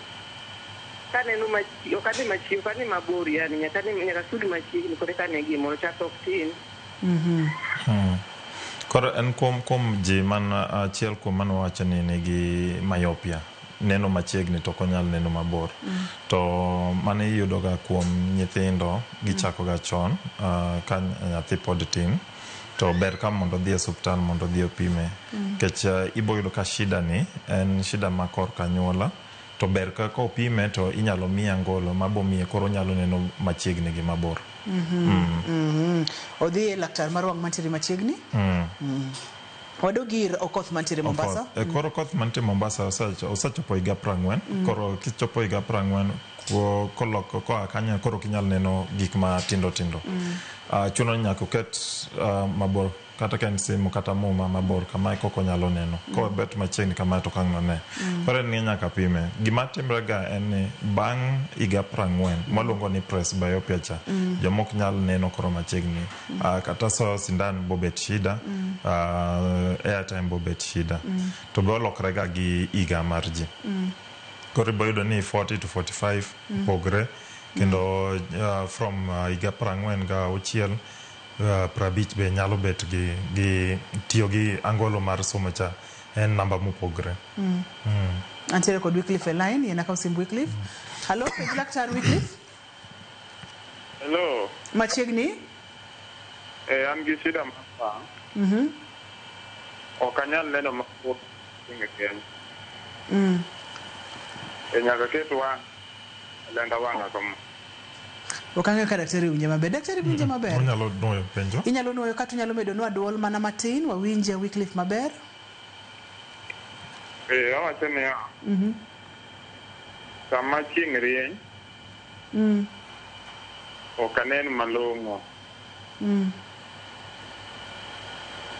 kaneno ok ane machiegni, ok ane mabor yani, nyaka sud machiegni koro eka ane gimoro chakruok tin. Koro en kuom ji man achiel kuom mano wacho ni nigi myopia, neno machiegni to ok onyal neno mabor. To mano iyudo ga kuom nyithindo, gichako ga chon ka nyathi pod tin. To ber ka mondo odhi e osiptal mondo odhi opime. Nikech ibo yudo ka shida ni en shida ma korka anyuola. To ber ka opime to inyalo miye angolo mabomiye koro onyalo neno machiegni gi mabor. Odhi e laktar mar wang' mantiere machiegni. Wadog ir Okoth mantiere Mombasa. Koro Okoth mantie Mombasa osechopo higa 40. Koro kichopo higa 40 koloko koa kanyo koro ok inyal neno gik matindo tindo. Chuno ni nyaka oket mabor kata ka en simu kata muma mabor kamae kok onyalo neno. Kobet machiegni kamae to ok ang' none. Koro en ni nyaka pime. Gima timre ga en ni bang' higa 40 mwaluongo ni presbyopia cha, jomok nyal neno koro machiegni. Kata soyo sindan bobet shida, airtime bobet shida. To be olokre ga gi higa mar ji. Koro ibo yudo ni 40 to 45 pogre kendo from higa 46, 50 be nyalo bet gi tiyo gi angolo mar somo cha en namba mopogre. Antiere kod Wycliffe e line, yien akaw simb Wycliffe. Hallo, penj laktar Wycliffe. Hello. Machiegni. An gi shida mar wang'. Ok anyal neno mabor e Kenya. Nyaka ket wang' lenda wang'a kama. Ok ang'eyo ka daktari winje maber. Daktari winje maber. Onyalo nuoyo penjo. Inyalo nuoyo kata unyalo medonwa duol mana matin wawinje Wycliffe maber. Awacho niya, sama chieng' rieny, ok anen malong'o.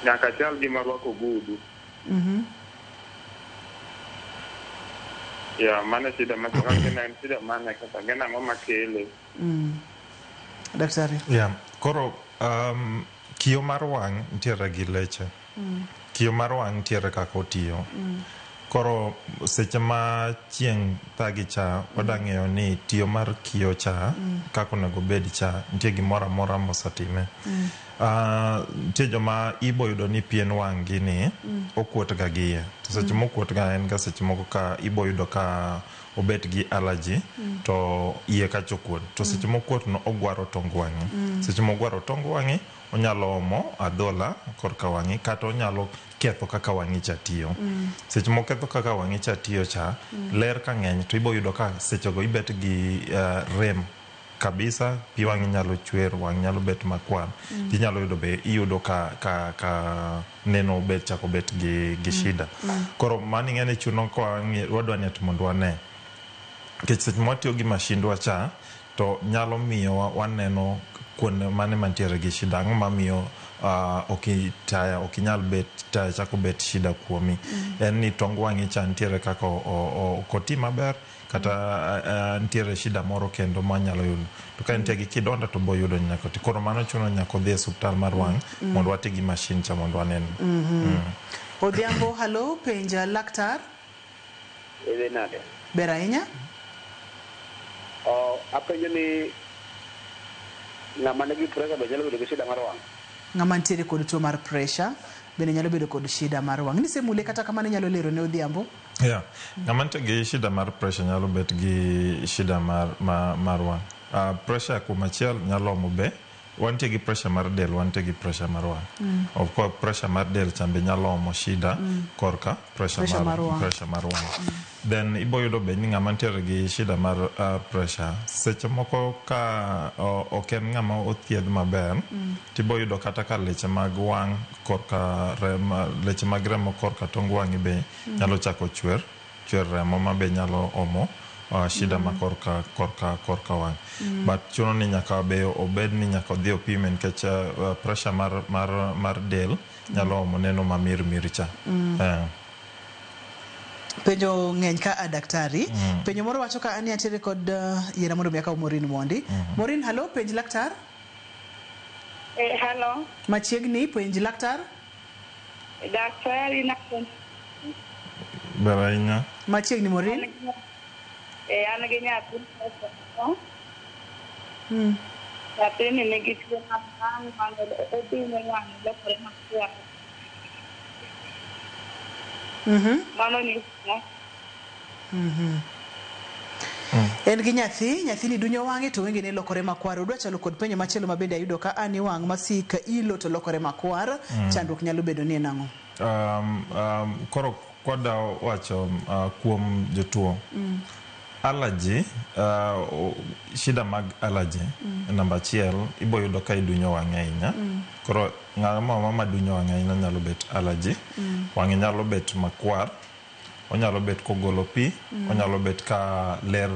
Nyaka chal gima rwako ogudu. Ya, mano e shida ma en shida mane kata gen ang'o makele. Daktari. Yeah. Koro kiyo mar wang' nitiere gi leche. Kiyo mar wang' nitiere kaka otiyo. Koro seche ma chieng' thagi cha, wada ng'eyo ni tiyo mar kiyo cha, kaka onego bed cha, nitie gimoro amora mosetime. Nitie joma ibo yudo ni pien wang' gi ni okuot ga gi iye. To seche mokuot ga en ga seche moko ka ibo yudo ka obet gi allergy to iye kacha okuot. To seche mokuot no ogwaro tong wang'i. Seche mogwaro tong wang'i, onyalo omo adhola korka wang'i kata onyalo ketho kaka wang'i cha tiyo. Seche moketho kaka wang'i cha tiyo cha, ler ka ng'eny to ibo yudo ka sechego ibet gi rem kabisa, pi wang'i nyalo chwer, wang' nyalo bet makwar. Tinyalo yudo be iyudo ka neno bet chako bet gi shida. Koro mano ing'e ni chuno ka wadwa ni ati mondo wane. Nikech seche ma watiyo gi mashindwa cha, to nyalo miyo waneno kuonde mane mantiere gi shida. Ang'o mamiyo ok taya ok inyal bet taya chako bet shida kuomi. En ni tong wang'i cha nitiere kaka ok oti maber kata nitiere shida moro kendo manyalo yudo. To ka nitie gi kidonda to bo yudo nyaka ti. Koro mano chuno nyaka odhi e osiptal mar wang' mondo wati gi mashin cha mondo wanen. Odhiambo, hallo, penja laktar. Idhi nade? Ber ahinya. Apenjo ni ng'ama nigi pressure be nyalo bedo gi shida mar wang'? Ng'ama nitiere kod tuo mar pressure bende nyalo bedo kod shida mar wang'. Nisemule kata kamano inyalo lero ne Odhiambo. Yeah. Ng'ama nitie gi shida mar pressure nyalo bet gi shida mar wang'. Pressure kuom achiel nyalo omo be. Wantie gi pressure mar del, wantie gi pressure mar wang'. Of course, pressure mar del cha be nyalo omo shida korka pressure mar wang'. Pressure mar wang'. Then ibo yudo be ni ng'ama nitiere gi shida mar pressure, seche moko ka ok en ng'ama othiedh maber, tibo yudo kata ka leche mag wang' korka remo, leche mag remo korka tong wang'i be nyalo chako chwer remo ma be nyalo omo shida ma korka wang'. But chuno ni nyaka be obed ni nyaka odhi opime nikech pressure mar del nyalo omo neno ma mirmir cha. Penjo ng'eny ka a daktari. Penjo moro wacho ka an antiere kod yiena mondo mi akaw Maureen mondi. Maureen, hallo, penj laktar. Hallo. Machiegni, penj laktar. Daktari na. Ber ahinya. Machiegni Maureen. An gi nyathi. Nyathini nigi tuo mar wang' odino wang'e lokore makwar. Mano nyiso. En gi nyathi, nyathini dunyo wang'e to wengene lokore makwar. Odwa chalo kod penjo machielo ma bende ayudo ka ani wang' masik ilo to lokore makwar. Chandruok nyalo bedo ni en ang'o? Koro kwada wacho kuom jotuo. Allergy, shida mag allergy, namba achiel, ibo yudo ka idunyo wang'e ahinya. Koro ng'ama mama dunyo wang'e ahinya nyalo bet allergy. Wang'e nyalo bet makwar, onyalo bet kogolo pi, onyalo bet ka ler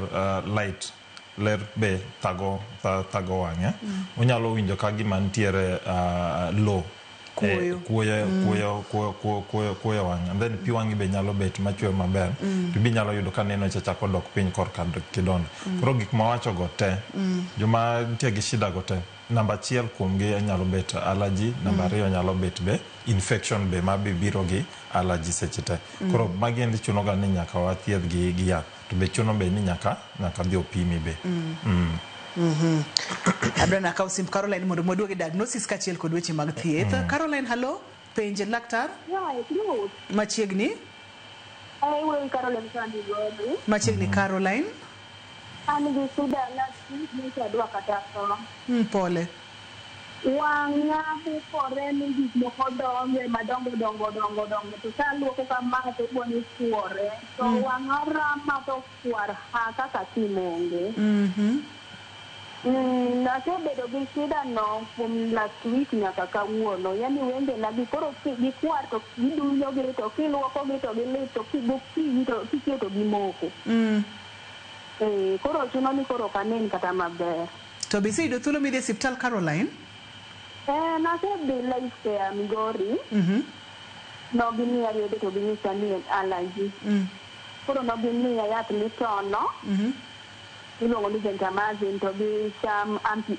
light, ler be thago wang'e. Onyalo winjo ka gima nitiere low. Kuoyo wang'. And then pi wang'i be nyalo bet machwer maber. To bi nyalo yudo ka neno cha chako dok piny korka kidonda. Koro gik mawacho go te, joma nitie gi shida go te, Namba achiel kuomgi nyalo bet allergy, namba ariyo nyalo bet be infection be ma be biro gi allergy seche te. Koro magi endi chuno ga ni nyaka wathiedh gi yath, to be chuno be ni nyaka dhi opimi be. Adwa nakaw simb Caroline mondo waduog e diagnosis kaachiel kod weche mag thieth. Caroline, hello, penj laktar. Machiegni. Caroline Migori. Machiegni Caroline. An gi shida nyocha adwa kata tho. Pole. Wang'a bukore ni gik moko donge madongo dongo dongo dongo to kaluoko kama to boni fuore. To wang'a rama to kwar ha kaka timonge. Nasebedo gi shida no kuom last week nyaka kawuono. Yani wengena gi koro gikwar to gidunyo gi to kiluoko gi to gilit to gokinyi to kichiew to gimoko. Koro chuno ni koro ok anen kata maber. To be iseyudo thuolo midhi e osiptal, Caroline? Nasedhi Life Care Migori. Nogimiya yedhe to ginyisa ni en allergy. Koro nogimiya yath mitono. Iluongo ni gentamicin to gi some anti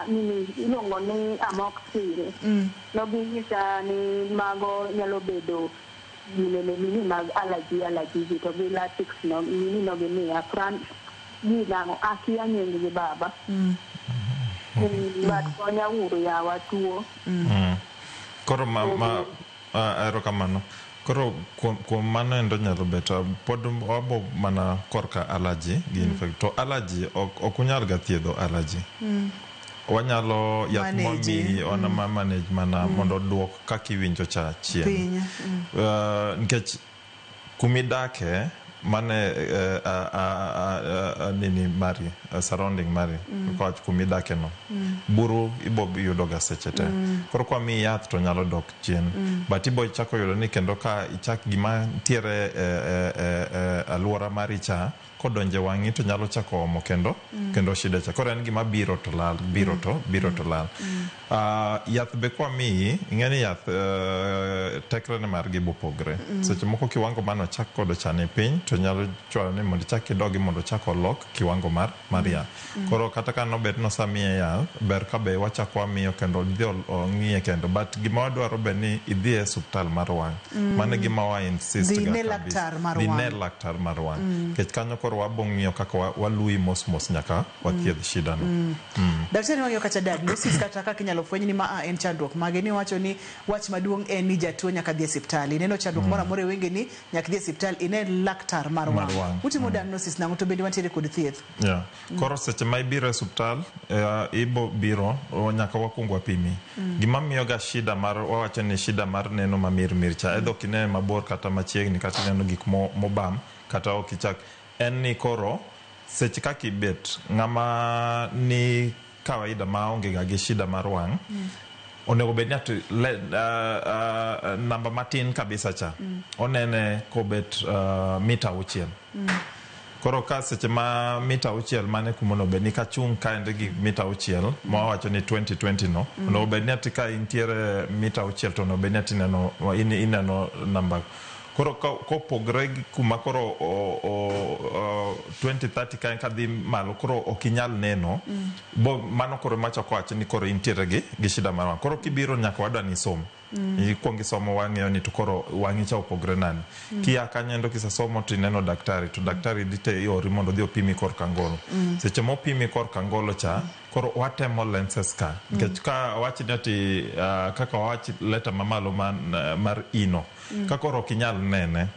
nini iluongo ni amoxil. Noginyisa ni mago nyalo bedo ginene nini mag allergy gi to gi Lasix no nini nogimiya fran gi nang'o akia nying gi baba. But konya uru yawa tuo. Koro ma erokamano. Koro kuom mano endo nyalo bet pod wabo mana korka allergy gi infection. To allergy ok unyal ga thiedho allergy. Wanyalo yath Manage. momiyi wana ma manage mana mondo oduok kaka iwinjo cha chien. Piny. Nikech kumidake mane nini mari surrounding mari kowach kumidake no buru ibo yudo ga seche te. Koro kwa miyi yath to nyalo dok chien. But ibo chako yudo ni kendo ka ichak gima ntiere aluora mari cha kodonje wang'i to nyalo chako omo kendo kendo shida cha. Koro en gima biro to lal, biro to biro to lal. Yath be kwa miyi, ing'e ni yath tekre ne margi bopogre. Seche moko kiwango mane ochak godo cha ni piny to nyalo chwalo ni mondo ichak idogi mondo ochak olok kiwango mar yath. Koro kata ka nobet nosamiye yath, ber ka be wachako wamiyo kendo odhi ong'iye kendo. But gima wadwaro be ni idhi e osuptal mar wang'. Mano e gima wa insist Dhi ga ne kabisa. laktar mar Dhi ne wang'. laktar mar wang'. Nikech kanyo koro wabo ng'iyo kaka waluwi mos mos nyaka wathiedh shida no. Daktari wang'iyo kacha diagnosis kata kaka inyalo fweny ni ma en chandruok mage ni wacho ni wach maduong' en ni jatuo nyaka dhi e osiptal. Ineno chandruok moro amora e wengeni nyaka idhi e osiptal ine laktar mar Mar wang'. wang'. Utimo diagnosis nang'o to bende wantiere kod thieth? Yeah. Koro seche ma ibiro e osuptal, ibo biro nyaka wakwong wapimi. Gima miyo ga shida mar wawacho ni shida mar neno mamirmir cha, either ok ine mabor kata machiegni kata ineno gik mobam kata ok ichak, en ni koro seche kaka ibet ng'ama ni kawaida maonge ga gi shida mar wang' onego bed ni ati namba matin kabisa cha onene kobet mita 6. Koro ka seche ma mita 6 mane kuma onego bed ni kachung' kaendi gi mita 6 ma wawacho ni 2020 no onego bed ni ati ka intiere mita 6 to onego bed ni ati ineno namba. Koro kopogre gi kuma koro 2030 ka kadhi malo koro ok inyal neno bo mano koro machako wacho ni koro intiere gi shida mar wang'. Koro kibiro nyaka wadwa ni isom. Ikuongo isomo wang'eyo ni to koro wang'i cha opogre nade. Kia kanyo endo kisesomo to ineno daktari to daktari dhi te iori mondo odhi opimi korka ngolo. Seche mopimi korka ngolo cha koro watemo lenses ka. Nikech ka wawach ni ati kaka wawach leta mamalo mar ino ka koro ok inyal nene.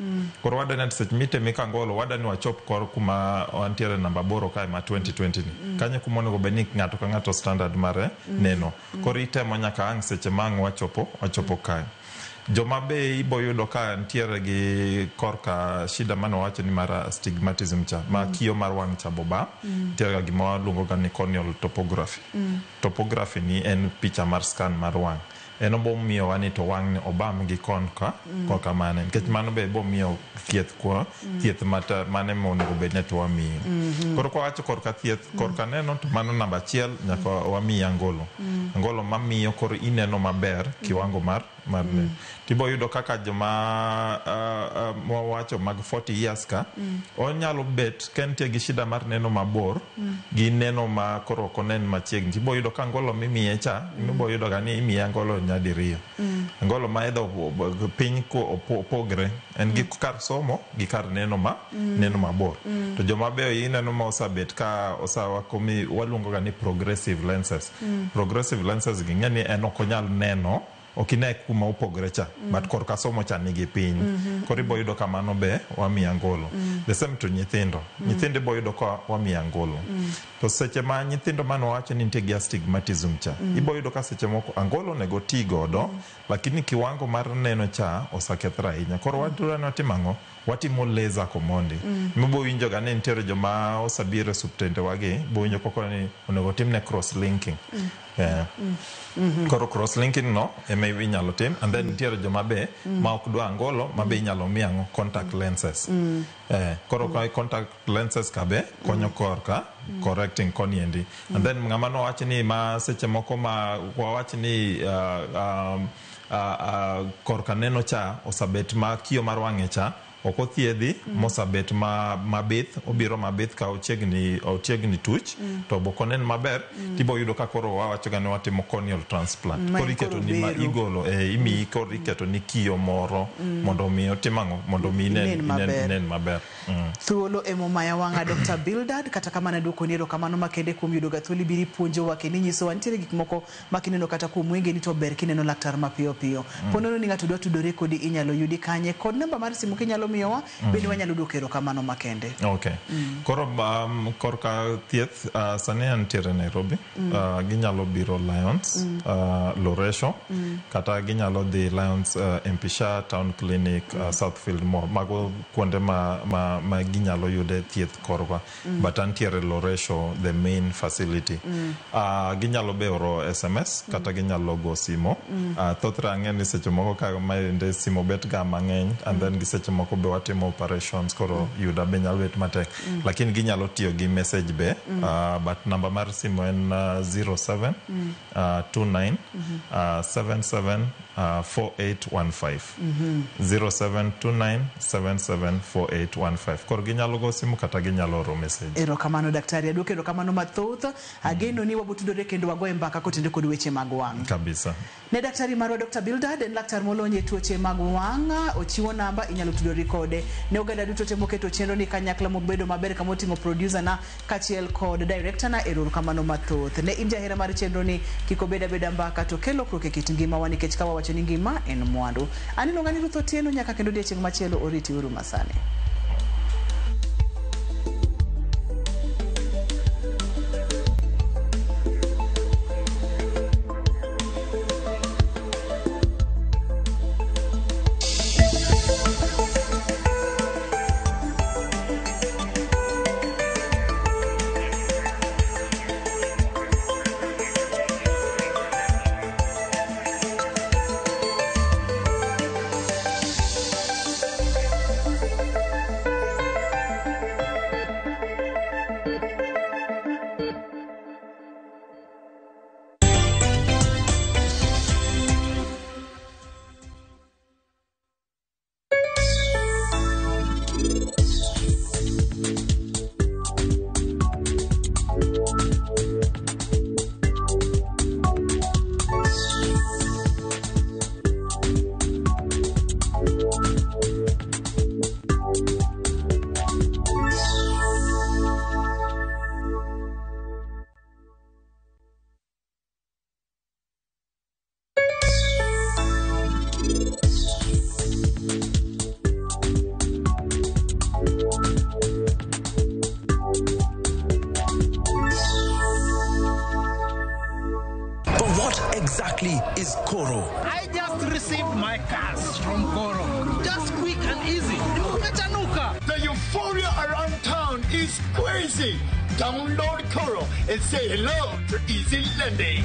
Koro wadwa ni ati seche mitemi ka ngolo wadwa ni wachop kor kuma wantiere namba 8 kae ma 2020 ni. Kanyo kuma onego bed ni ng'ato ka ng'ato standard mare neno. Koro itemo nyaka ang' seche ma ang' wachopo kae. Joma be ibo yudo ka ntiere gi korka shida mane wawacho ni mar astigmatism cha ma kiyo mar wang' cha boba ntiere ga gima waluongo ga ni corneal topography. Topography ni en picha mar scan mar wang'. En obo miyowa ni to wang'ni obam gi kon ka korka mane, nikech mano be bo miyo thieth kwa thieth mata mane monego bed ni to wamiyo. Koro kwawacho korka thieth, korka neno, to mano namba achiel nyaka wamiyi angolo. Angolo mamiyo koro ineno maber kiwango mar neno. Tibo yudo kaka joma mwawacho mag 40 years ka onyalo bet ka entie gi shida mar neno mabor gi neno ma koro ok onen machiegni. Tibo yudo ka angolo mimiye cha, ibo yudo ga ni imiye angolo nyadiriyo. Angolo ma idho piny ko opogre en gi kar somo gi kar neno ma neno mabor. To joma beyo ineno ma osabet ka osawakomi waluongo ga ni progressive lenses. Progressive lenses gi ng'e ni en ok onyal neno, ok ine kuma opogre cha, but korka somo cha nigi piny. Koro ibo yudo ka mano be wamiyo angolo. The same to nyithindo. Nyithindo ibo yudo ka wamiyo angolo. To seche ma nyithindo mane wawacho ni nitie gi astigmatism cha, ibo yudo ka seche moko angolo onego ti godo, lakini kiwango mar neno cha osekethore ahinya. Koro wadwa ni watimo ang'o? Watimo laser komondi. Mibo winjo ga ni nitiere joma osebiro e osiptende wagi, bo winjo koko ni onego timne cross linking. Yeah. Koro cross linking no ema inyalo tim, and then nitiere joma be ma ok dwa angolo ma be inyalo mi ang'o, contact lenses. Koro ka contact lenses ka be konyo korka correcting koni endi. And then ng'ama nowach ni ma seche moko ma wawach ni korka neno cha osabet ma kiyo mar wang'e cha ok othiedhi, mosabet ma mabith, obiro mabith ka ochiegni tuch to bok onen maber, tibo yudo ka koro wawacho ga ni watimo corneal transplant. Ma Koro iketo koro ni ma bero. igolo imiyi, koro iketo ni kiyo moro mondo mi otim ang'o, mondo mi inen inen maber. Inen maber. Thuolo emomaya wang'a, Dr. Bildad, kata kamano aduokoni erokamano makende kuom yudo ga thuolo ibiro ipuonjowa kendo inyisowa nitiere gik moko ma kineno kata kuom wengeni to ber kineno laktar mapiyo piyo. Po nono ni ng'ato dwa tudore kodi, inyalo yudi kanye? Kod namba mar simu kinyalo miyowa, bende wanyalo duoko erokamano makende. Okay. Koro korka thieth, sani antiere Nairobi. Ginyalo biro Lions, Loresho, kata ginyalo dhi Lions, MP Shah Town Clinic, Southfield Mall. Mago kuonde ma ginyalo yude thieth korwa. But antiere Loresho, the main facility. Ginyalo be oro SMS kata ginyalo go simo. Thothre ang'e ni seche moko ka maende simo bet ga mang'eny, and then gi seche moko be watimo operations, koro yuda be nyalo bet matek. Lakini ginyalo tiyo gi message be, but namba mar simo en 07 29 77 4815. 0729 774815. Koro ginyalo go simu kata ginyalo oro message. Erokamano daktari, aduoko erokamano mathoth. Ageno ni wabotudore kendo wagoye mbaka kotenore kod weche mag wang'. Kabisa. Ne daktari marwa Dr. Bildad en laktar molony e tuoche mag wang', ochiwo namba inyalo tudori kode. Ne oganda duto te moketo chenro ni kanyakla mobedo maber kama oting'o producer na kaachiel kod director na, erokamano mathoth. Ne in jahera mar chenro ni, kik obed abeda mbaka to kel lokruok e kit ngimawa, nikech ka wawacho ni ngima en mwandu. An iluonga ni Ruth Otieno, nyaka kendo odiechieng' machielo, oriti uru masani. But what exactly is Koro? I just received my cash from Koro. Just quick and easy. Nimechanuka. The euphoria around town is crazy. Download Koro and say hello to easy lending.